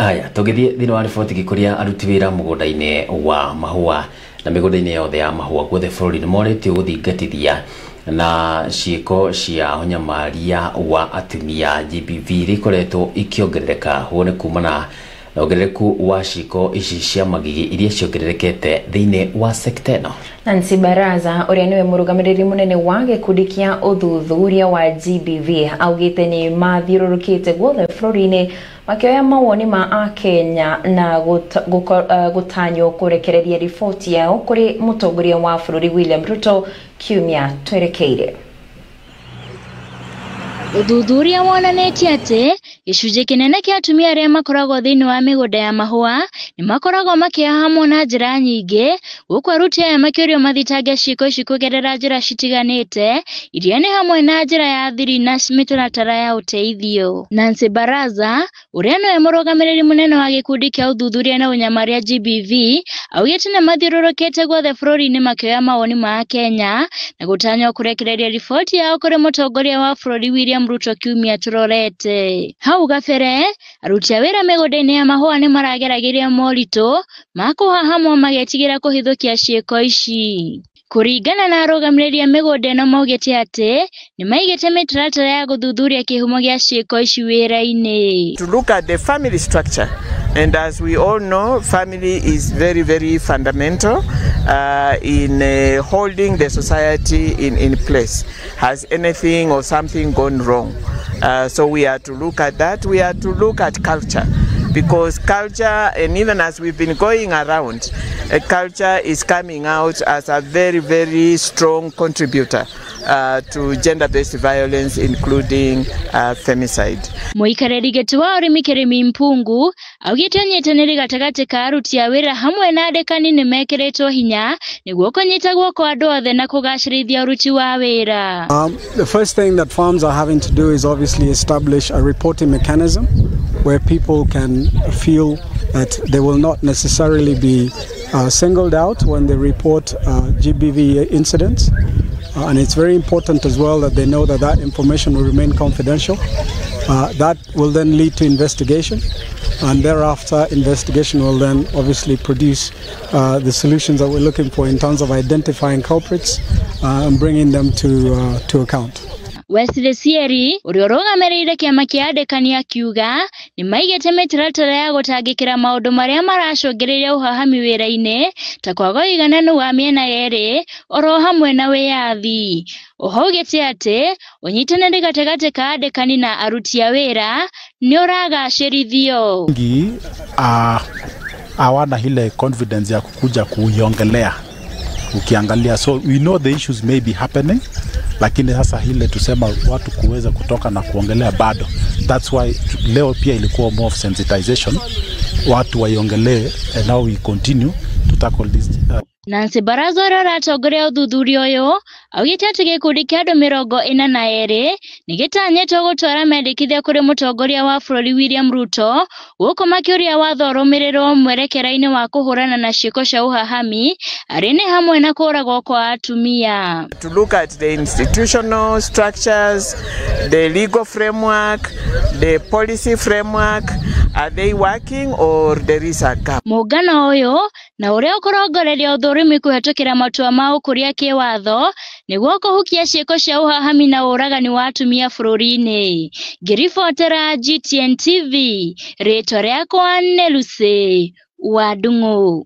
Aya, tũgĩthiĩ thĩinĩ wa riboti gĩkũria aruti wĩra mũgũnda-inĩ wa mahũa na mĩgũnda-inĩ yothe ya mahũa guothe bũrũri nĩ morĩtio gũthingatithia na ciĩko cia ũnyamaria wa atumia GBV iria ikoretwo ikĩongerereka. Ũguo nĩ kumana na wongerereku wa ciĩko ici cia magigi iria ciongererekete thĩinĩ wa sekta ĩno. Nancy Baraza ũrĩa nĩwe mũrũgamĩrĩri mũnene wa gĩkundi kĩa ũthuthuria wa GBV augĩte nĩ mathiũrũrũkĩte guothe bũrũri-inĩ makĩoya mawoni ma akenya na gũtanywo kũrekereria riboti yao kũrĩ mũtongoria wa bũrũri William Ruto kiumia twerekeire. Ũthuthuria wonanĩtie atĩ gĩcunjĩ kĩnene kĩa atumia arĩa makoragwo thĩinĩ wa mĩgũnda ya mahũa nĩ makoragwo makĩhahamwo na njĩra nyingĩ, gũkũ aruti aya makĩũrio mathitange ciĩko ici kũgerera njĩra citiganĩte iria nĩ hamwe na njĩra ya thiri na mĩtaratara ya ũteithio. Nancy Baraza ũrĩa nĩwe mũrũgamĩrĩri mũnene wa gĩkundi kĩa ũthuthuria na ũnyamaria GBV augĩte nĩ mathiũrũrũkĩte guothe bũrũri-inĩ makĩoya mawoni ma Akenya na gũtanywo kũrekereria riboti yao kũrĩ mũtongoria wa bũrũri William Ruto kiumia tũrorete. Hau gabere aruti a wĩra mĩgũnda-inĩ ya mahũa nĩ marageragĩria moritũ ma kũhahamwo magetigĩra kũhithũkia ciĩko ici. Kũringana na arũgamĩrĩri a mĩgũnda ĩno maugĩte atĩ nĩ maigĩte mĩtaratara ya gũthuthuria kĩhumo gĩa ciĩko ici wĩra-inĩ. To look at the family structure, and as we all know, family is very, very fundamental in holding the society in place. Has anything or something gone wrong? So we are to look at that. We are to look at culture, because culture, and even as we've been going around, culture is coming out as a very, very strong contributor to gender-based violence, including femicide. Mũikarĩri gĩtĩ wa ũrĩmi Kĩrĩmi Mpungu augĩte ũnyitanĩri gatagatĩ ka aruti a wĩra hamwe na andĩkani nĩ mekĩrĩtwo hinya nĩguo kũnyita guoko andũ othe na kũgacĩrithia ũruti wa wĩra. The first thing that farms are having to do is obviously establish a reporting mechanism where people can feel that they will not necessarily be singled out when they report GBV incidents. And it's very important as well that they know that that information will remain confidential. That will then lead to investigation, and thereafter investigation will then obviously produce the solutions that we're looking for in terms of identifying culprits and bringing them to account. Wesley Sieri ũrĩa ũrũgamĩrĩire kĩama kĩa andĩkani akiuga nĩ maigĩte mĩtaratara ya gũtangĩkĩra maũndũ marĩa maracũngĩrĩria ũhahami wĩra-inĩ ta kwaga ũigananu wa mĩena yerĩ oro hamwe na wĩyathi. Oho augĩte atĩ ũnyitanĩri gatagatĩ ka andĩkani na aruti a wĩra nĩ ũragacĩrithio. Wengi hawana ile confidence ya kukuja kuiongelea ukiangalia, so we know the issues may be happening, lakini sasa ile tusema watu kuweza kutoka na kuongelea bado. That's why leo pia ilikuwa more of sensitization, watu waiongelee, and now we continue to tackle this. Nancy Baraza ũrĩa ũratongoria ũthuthuria ũyũ augĩte atĩ gĩkundi kĩa andũ 42 nĩ gĩtanyĩtwo gũtwara mendekithia kũrĩ mũtongoria wa bũrũri William Ruto gũkũ makĩũria watho ũrũmĩrĩrwo mwerekera-inĩ wa kũhũrana na ciĩko cia ũhahami arĩ nĩ hamwe na kũũragwo kwa atumia. To look at the institutional structures, the legal framework, the policy framework, are they working or there is a gap? Mũngano ũyũ na ũrĩa ũkũrongoreria ũthũrimi kũhetũkĩra matua ma ũkũria kĩwatho nĩguo kũhukia ciĩko cia ũhahami na ũragani wa atumia bũrũri-inĩ. Ngĩribotera GTN TV, rĩtwa rĩakwa nĩ Lucy wa Ndung'u.